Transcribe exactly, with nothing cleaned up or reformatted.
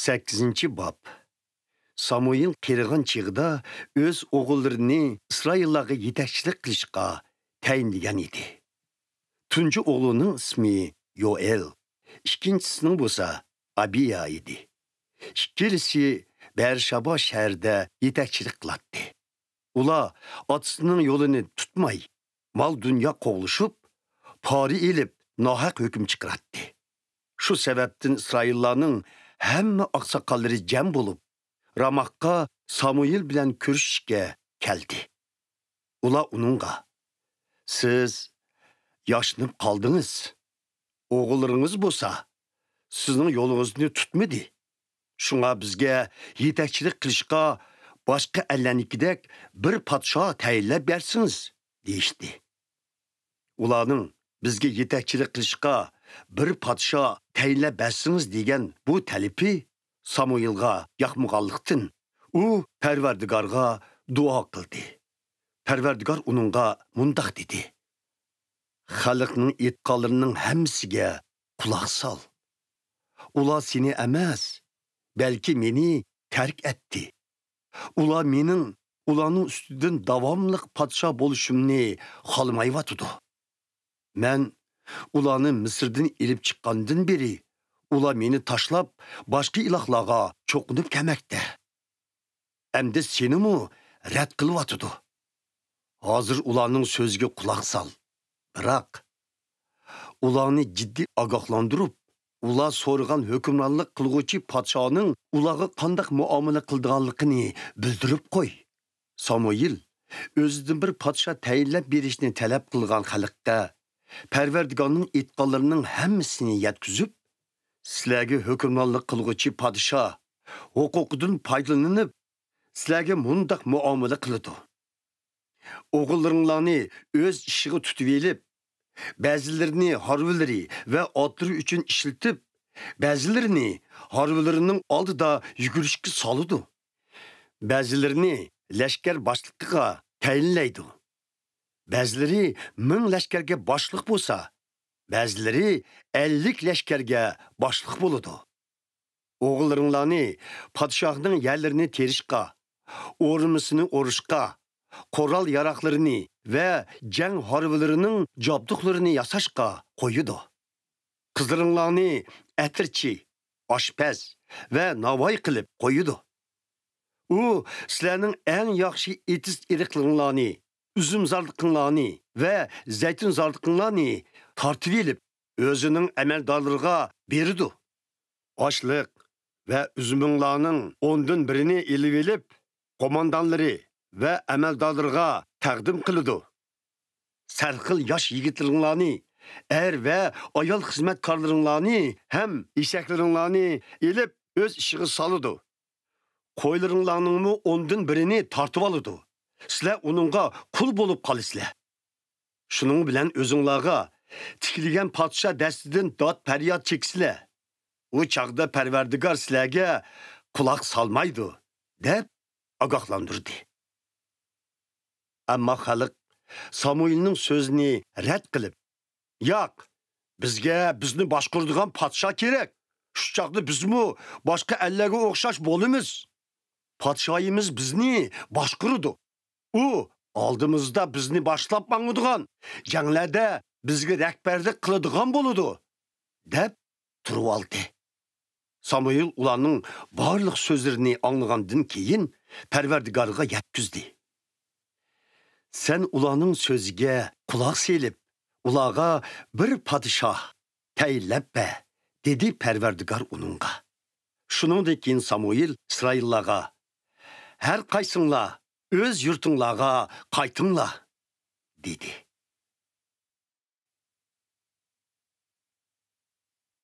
سەككىزىنچى باب. سامۇئېل قېرىغان چېغىدا ئۆز ئوغۇللىرىنى ئىسرائىللارغا يېتەكچىلىك قىلىشقا تەيىنلىگەن ئىدى. تۇنجى ئوغلىنىڭ ئىسمى يوئېل، ئىككىنچىسىنىڭ بولسا ئابىيا ئىدى. ئىككىلىسى بەرشابا شەھىرىدە يېتەكچىلىك قىلاتتى. ئۇلار ئاتىسىنىڭ يولىنى تۇتماي، مال-دۇنيا قوغلىشىپ، پارا ئېلىپ، ناھەق ھۆكۈم چىقىراتتى. شۇ سەۋەبتىن ئىسرائىللارنىڭ ھەممە ئاقساقاللىرى جەم بولۇپ، راماغقا سامۇئېل بىلەن كۆرۈشۈشكە كەلدى. ئۇلار ئۇنىڭغا، «سىز ياشىنىپ قالدىڭىز. ئوغۇللىرىڭىز بولسا سىزنىڭ يولىڭىزنى تۇتمىدى. شۇڭا بىزگە يېتەكچىلىك قىلىشقا باشقا ئەللەرنىڭكىدەك بىر پادىشاھ تەيىنلەپ بەرسىڭىز» دېيىشتى. ئۇلارنىڭ «بىزگە يېتەكچىلىك قىلىشقا بىر پادىشاھ تەيىنلەپ بەرسىڭىز» دېگەن بۇ تەلىپى سامۇئېلغا ياقمىغانلىقتىن، ئۇ پەرۋەردىگارغا دۇئا قىلدى. پەرۋەردىگار ئۇنىڭغا مۇنداق دېدى: «خەلقنىڭ ئېيتقانلىرىنىڭ ھەممىسىگە قۇلاق سال. ئۇلار سېنى ئەمەس، بەلكى مېنى تەرك ئەتتى. ئۇلار مېنىڭ ئۇلارنىڭ ئۈستىدىن داۋاملىق پادىشاھ بولۇشۇمنى خالىمايۋاتىدۇ. مەن ئۇلارنى مىسىردىن ئېلىپ چىققاندىن بېرى، ئۇلار مېنى تاشلاپ، باشقا ئىلاھلارغا چوقۇنۇپ كەلمەكتە. ئەمدى سېنىمۇ رەت قىلىۋاتىدۇ. ھازىر ئۇلارنىڭ سۆزىگە قۇلاق سال. بىراق، ئۇلارنى جىددىي ئاگاھلاندۇرۇپ، ئۇلار سورىغان ھۆكۈمرانلىق قىلغۇچى پادىشاھنىڭ ئۇلارغا قانداق مۇئامىلە قىلىدىغانلىقىنى بىلدۈرۈپ قوي.» سامۇئېل ئۆزىدىن بىر پادىشاھ تەيىنلەپ بېرىشنى تەلەپ قىلغان خەلققە پەرۋەردىگارنىڭ ئېيتقانلىرىنىڭ ھەممىسىنى يەتكۈزۈپ، «سىلەرگە ھۆكۈمرانلىق قىلغۇچى پادىشاھ ھوقۇقىدىن پايدىلىنىپ، سىلەرگە مۇنداق مۇئامىلە قىلىدۇ: ئوغۇللىرىڭلارنى ئۆز ئىشىغا تۇتۇۋېلىپ، بەزىلىرىنى ھارۋىلىرى ۋە ئاتلىرى ئۈچۈن ئىشلىتىپ، بەزىلىرىنى ھارۋىلىرىنىڭ ئالدىدا يۈگۈرۈشكە سالىدۇ. بەزىلىرىنى لەشكەر باشلىقىغا تەيىنلەيدۇ. بەزىلىرى مىڭ لەشكەرگە باشلىق بولسا، بەزىلىرى ئەللىك لەشكەرگە باشلىق بولىدۇ. ئوغۇللىرىڭلارنى پادىشاھنىڭ يەرلىرىنى تېرىشقا، ئورمىسىنى ئورۇشقا، قورال-ياراغلىرىنى ۋە جەڭ ھارۋىلىرىنىڭ جابدۇقلىرىنى ياساشقا قويىدۇ. قىزلىرىڭلارنى ئەتىرچى، ئاشپەز ۋە ناۋاي قىلىپ قويىدۇ. ئۇ سىلەرنىڭ ئەڭ ياخشى ئېتىز-ئېرىقلىرىڭلارنى، ئۈزۈمزارلىقىڭلارنى ۋە زەيتۇنزارلىقىڭلارنى تارتىۋېلىپ، ئۆزىنىڭ ئەمەلدارلىرىغا بېرىدۇ. ئاشلىق ۋە ئۈزۈمۈڭلارنىڭ ئوندىن بىرىنى ئېلىۋېلىپ، قوماندانلىرى ۋە ئەمەلدارلىرىغا تەقدىم قىلىدۇ. سەرخىل ياش يىگىتلىرىڭلارنى، ئەر ۋە ئايال خىزمەتكارلىرىڭلارنى ھەم ئېشەكلىرىڭلارنى ئېلىپ، ئۆز ئىشىغا سالىدۇ. قويلىرىڭلارنىڭمۇ ئوندىن بىرىنى تارتىۋالىدۇ. سىلەر ئۇنىڭغا قۇل بولۇپ قالىسىلەر. شۇنىڭ بىلەن ئۆزۈڭلارغا تىكىلگەن پادىشاھ دەستىدىن داد-پەرياد چېكىسىلەر. ئۇ چاغدا پەرۋەردىگار سىلەرگە قۇلاق سالمايدۇ» دەپ ئاگاھلاندۇردى. ئەمما خەلق سامۇئېلنىڭ سۆزىنى رەت قىلىپ، «ياق، بىزگە بىزنى باشقۇرىدىغان پادىشاھ كېرەك. شۇ چاغدا بىزمۇ باشقا ئەللەرگە ئوخشاش بولىمىز. پادىشاھىمىز بىزنى باشقۇرىدۇ. ئۇ ئالدىمىزدا بىزنى باشلاپ ماڭىدىغان، جەڭلەردە بىزگە رەھبەرلىك قىلىدىغان بولىدۇ» دەپ تۇرۇۋالدى. سامۇئېل ئۇلارنىڭ بارلىق سۆزلىرىنى ئاڭلىغاندىن كېيىن پەرۋەردىگارغا يەتكۈزدى. «سەن ئۇلارنىڭ سۆزىگە قۇلاق سېلىپ، ئۇلارغا بىر پادىشاھ تەيىنلەپ بەر» دېدى پەرۋەردىگار ئۇنىڭغا. شۇنىڭدىن كېيىن سامۇئېل ئىسرائىللارغا، «ھەر قايسىڭلار ئۆز يۇرتۇڭلارغا قايتىڭلار» دېدى.